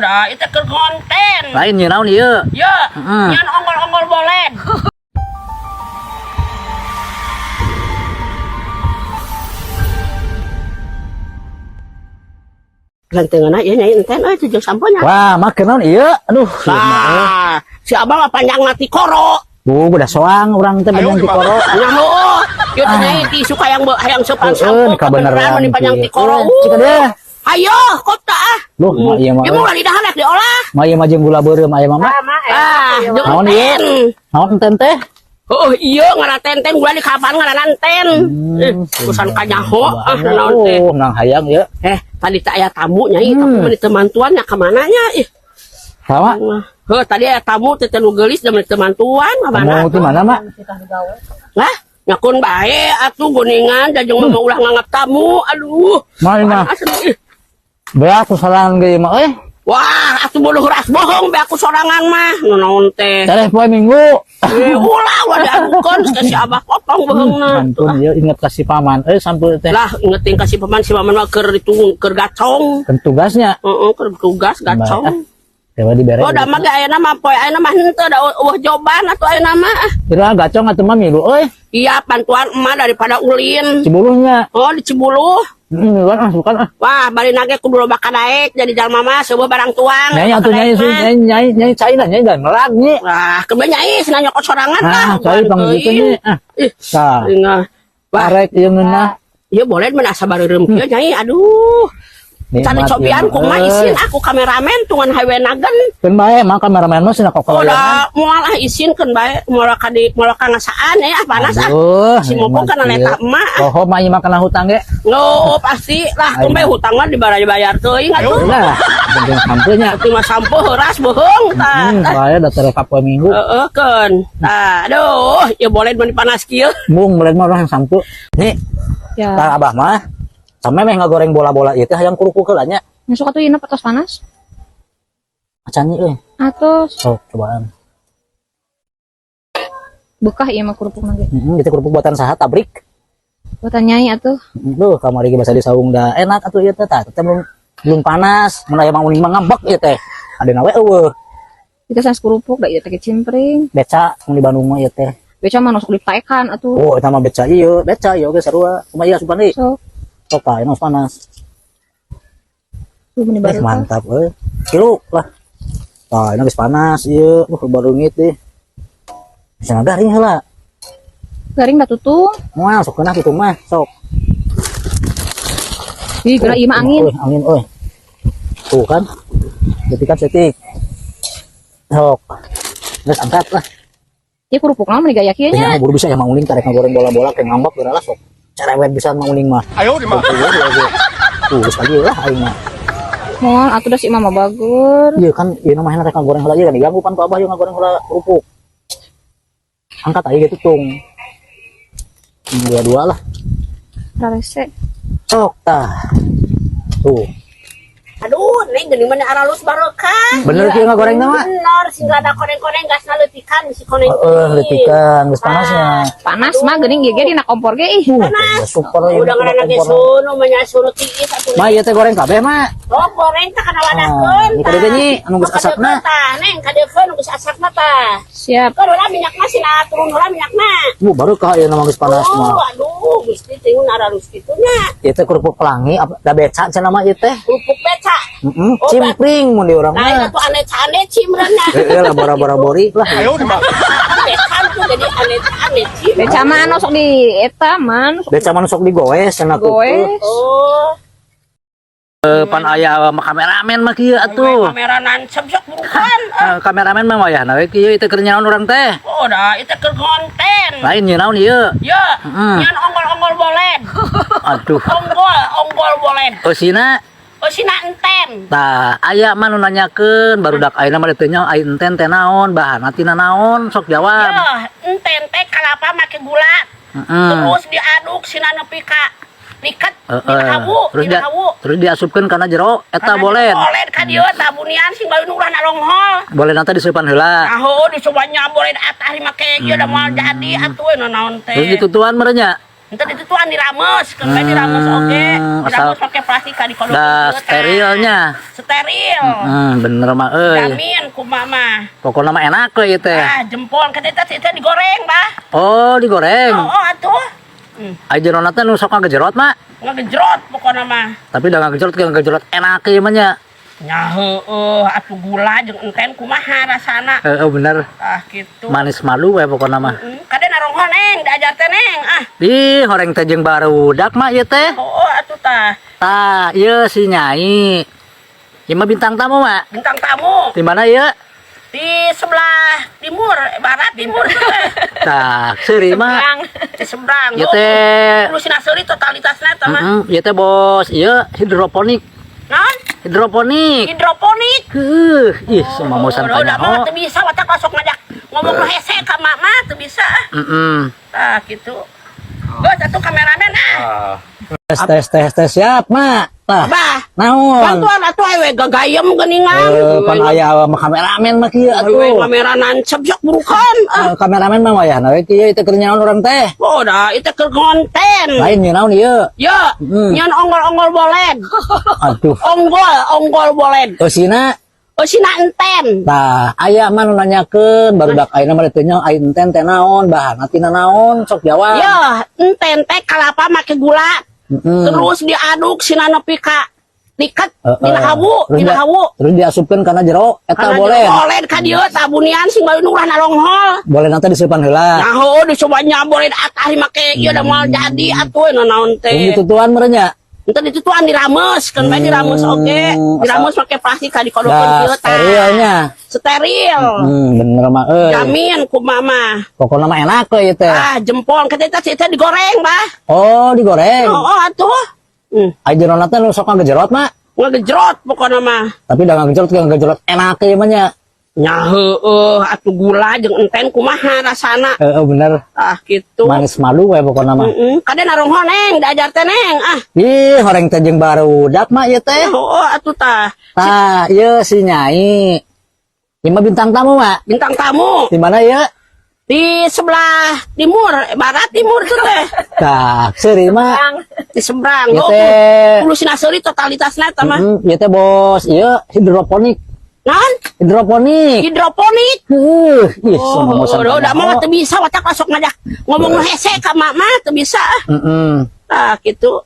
Dah, itu ke konten. Lain nyieun naon ieu? Ya, Heeh. nyan ongol-ongol boled. Gantengna ieu nyai enten euy tujuh samponya. Wah, make naon ieu? Aduh, ieu mah, eh. Tah, si abah mah panjang mati koro. Bu, udah soang urang teh panjang ti koro. Nya heueuh. Ieu teh nyai ti suka yang hayang seupan Heeh, sampo kabeneran meni panjang ti kieu. koro. Eh, cik deh. Ayo, kota ah. Duh, mak ieu mah. Ieu mah ulah didahar rek diolah. Mah ieu mah jeung gula beureum aya mah. Ah, jeung Naon ieu? enten. Naon enten teh? Oh iya ngaran tenten gula di kapan ngaran ten. Eh, urusan kanyaho ah naon teh. Oh, nang hayang ieu. Eh, tadi teh aya tamu nyai, tapi meni teu mantuan nya ka mana nya? Ih. Sama. Heuh, tadi aya tamu teh teu nu geulis da meni teu mantuan ka mana? Kamu di mana, Mak? Lah, nyakun bae atuh guningan da jeung mah ulah nganggap tamu. Aduh. Mah mah. Panas, ih. Beak kesalahan ge mah euy. Wah, atuh bodoh ras bohong be aku sorangan mah. Nu naon teh. Tereh poe Minggu. Eh, ulah ulah diadukeun ka si abah potong bohongna. Mantun ieu inget ka si paman euy sampeu teh. Lah, ingetin ka si paman mah keur ditung keur gacong. Kan tugasnya. Heeh, keur tugas gacong. Dewa dibere. Oh, da mah ge ayeuna mah poe ayeuna mah henteu da eueuh joban atuh ayeuna mah. Kira gacong atuh mah milu euy. Iya, bantuan emak daripada ulin. Cibuluhnya. Oh, di Cibuluh. Heeh, ah bukan ah. Wah, bari nage kudu loba kadaek jadi jalma mah seubeuh barang tuang. Nyai atuh nyai Kadaek mah. nyai nyai nyai cai lah nyai dan melag nyi. Wah, kebenya nyai cenah nyokot sorangan Ah, lah. cai pang gitu nyi. Ah. Ih, Tah. Engah. Wah, Arek ieu ngeunah. ieu boleh mah asa bareureum kieu nyai. Aduh. Can Nikmat cobian ieu mah, kumaha euy. isin aku kameramen tungan highway nagen. Keun bae mah kameramen mah cenah Oh, kokoloyan. da moal ah isin keun bae moal ka di moal ka ngasaan ah panas ah. Aduh, Si Mopong nikmat kana ieu. leta emak ah. Poho mah ieu mah kana hutang ge. No, pasti lah keun bae hutang mah dibayar teuing atuh. Lah, penting sampeunya. Penting mah sampo heuras bohong tah. Bae da tereh ka poe Minggu. Heeh keun. Tah, aduh, ieu boleh mah panas kieu. Mung boleh mah orang sampu. Nih, Ya. tah abah mah sampe meh ngagoreng bola-bola ieu teh hayang kerupuk heula nya. Masuk atuh ieu tos panas. Acan nyi euy. Atos Sok cobaan. bekah ieu mah kerupuk ge. Heeh, gitu kerupuk buatan saha tabrik. Buatan nyai atuh. Duh, kamari ge basa di saung da enak atuh ieu teh tah. Teh belum panas, mun aya mang uning mah ngambek ieu teh. Adena we eueuh. Itu sanes kerupuk da ieu teh kecimpring. Beca mun di Bandung mah ieu teh. Beca mah nusuk ditaekan atuh. Oh, eta mah beca ieu, beca ieu ge sarua. Kumaha ieu asupan deui? Sok, Sok tah, ini panas. tuh meni Eh, bareuh. mantap euy. Kilu lah. Tah, ini geus panas ieu. Baru ngit deh. Bisa garing heula. Garing da tutung. Moal sok keunah kitu mah, sok. Ih, geura ieu mah angin. Euy, angin euy. Tuh kan. Detikan setik. Sok. Geus angkat lah. Ieu kerupuk naon meni gaya kieu nya. Nya buru bisa ya mang uling tarik ngagoreng bola-bola kayak ngambek geura lah sok. Cerewet bisa mang uling mah. Ayo di Tuh, tuh, geus lagi lah aing mah. Moal atuh da si mama bager. Iya kan, ieu mah rek ngagoreng heula ieu kan diganggu pan ku abah ieu ngagoreng heula kerupuk. Angkat aja gitu tung. Dua-dua lah. Rarese. Sok tah. Tuh. Aduh, neng geuning mah aralus barokah. Bener kieu ngagoreng mah? Bener, sing rada koneng-koneng gasna leutikan si koneng. Heeh, leutikan geus panasnya. Panas mah geuning ieu ge dina kompor ge ih. Panas. Super ieu Udah ngaranna ge kompor. sunu mah nya sunu tiis atuh. Ma ieu teh goreng kabeh mah. Oh, goreng teh kana wadahkeun. Ah, ini kadeukeun nyi, anu geus asapna. Tah, neng kadeukeun nu geus asapna tah. Siap. Keun heula minyakna sina turun heula minyakna. Bu baru ka ieu mah geus panas Oh, mah. aduh, Gusti tingun aralus kitu nya. Ieu teh kerupuk pelangi apa da beca cenah mah ieu teh. Kerupuk beca. Heeh, Oh, cimpring mun di urang Nah, itu mah. tuh aneh-aneh cimrenna. Heeh lah bora-bora bori lah. Ayo di Beca tuh jadi aneh-aneh cim. Beca mah anu sok di eta mah nu sok Beca mah nu sok digoes cenah tuh. goes. Oh, Pan aya mah kameramen mah kieu atuh. kamera nancep sok burukan. Eh, kameramen mah wayahna we kieu teh keur nyaon urang teh. Oh, dah, itu ke konten. Lain nyeun naon ieu. Ya, Heeh. nyan ongol-ongol boled. Aduh. Ongol, ongol boled. Eusina Oh, sina enten. tah aya mah nu nanyakeun barudak ayeuna mah teu nyaho ai enten teh naon, bahanna tina naon, sok jawab. Ya, enten teh kalapa make gula. Heeh. Terus diaduk sina nepi ka liket Heeh. dina hawu, Terus dina dia hawu. terus diasupkeun kana jero eta boled. Boled ka dieu tabunian sing bae nu ulah nalonghol. Boled nanti diseupan heula. Aho dicobanya boled atah make ieu da moal jadi atuh naon teh. Terus ditutuan meureun nya. Ente ditutuan dirames, kan bae dirames oge. Asal Dirames pakai plastik ka dikodok. Da sterilnya. Steril. Bener mah euy. Jamin ku mama. Pokoknya mah enak we ieu teh. Ah, jempol kata eta teh digoreng, Bah. Oh, digoreng. Oh, atuh. Ai jerona teh nu sok ngagejerot mah. Ngagejrot pokokna mah. Tapi da ngagejerot ge ngagejerot enak ieu mah nya. Nya heueuh atuh gula jeung enten kumaha rasana. Heeh, bener. Ah, gitu. Manis malu we pokokna mah. Kade narongho, Neng, diajar teh, Neng. Ah, Ih, horeng teh jeung barudak mah ieu teh. oh, atuh tah. Tah, ieu si Nyai. Ieu mah bintang tamu, Mak. Bintang tamu Di mana ieu? Di sebelah timur, barat timur tuh teh. Tah, seuri mah. Seberang. Di seberang. Ieu teh Lu sina seuri totalitasna eta mah. Heeh, ieu teh bos, ieu hidroponik. Naon? Hidroponik. Hidroponik. Heuh, ih, semua mau Oh, tanya. udah mah teu bisa watak masuk ngajak ngomong nu hese ka mak mah teu bisa. Heeh. Tah gitu. Geus atuh kameramen ah. Tes tes tes tes siap, Mak. Tah. Bah, Naon? bantuan atuh we gagayem geuningan. Eh, pan aya mah kameramen mah kieu Aduh, atuh. kamera nancep sok burukan. Ah, Eh, kameramen mah wayahna we kieu teh keur nyaon urang teh. Oh, dah itu keur konten. Lain nyaon ieu. Ya, nyan ongol-ongol boled. Aduh. Ongol, ongol boled. Eusina Eusina enten. Tah, aya mah nu nanyakeun barudak ayeuna mah teu nyaho ai enten teh naon, bahanna tina naon, sok jawab. Ya, enten teh kalapa make gula. Terus diaduk sina nepi ka liket dina hawu, Terus dina hawu. Terus diasupkeun kana jero eta Karena boleh. boled ka dieu tabunian sing bae nu ulah nalonghol. Boleh nanti disimpan heula. Nah, heueuh dicoba nyaboled atah make ieu da moal jadi atuh naon teh. Ditutuan meureun nya. Ente ditutuan dirames, kan bae dirames oge. Dirames make plastik ka dikodokeun Da kieu tah. sterilnya. Steril. Bener mah euy. Jamin ku mama. Pokokna mah enak we ieu teh. Ah, jempol kata eta teh digoreng, Bah. Oh, digoreng. Oh, atuh. Ai jerona teh nu sok ngagejerot mah. Ngagejrot pokokna mah. Tapi da ngagejerot ge ngagejerot enak ieu mah nya. Nya heueuh atuh gula jeung enten kumaha rasana. Heeh, bener. Ah, gitu. Manis malu we pokokna mah. Kade narongho, Neng, diajar teh, Neng. Ah, Ih, horeng teh jeung barudak mah ieu teh. oh, atuh tah. Tah, ieu si Nyai. Ieu mah bintang tamu, Mak. Bintang tamu Di mana ieu? Di sebelah timur, barat timur tuh teh. Tah, seuri mah. Seberang. Di seberang. Ieu Oh, teh Lu sina seuri totalitasna eta mah. Heeh, ieu teh bos, ieu hidroponik. Naon? Hidroponik. Hidroponik. Heuh, ih, semua Oh, mau udah mah teu bisa watak masuk ngajak ngomong nu hese ka mak mah teu bisa. Heeh. Tah gitu.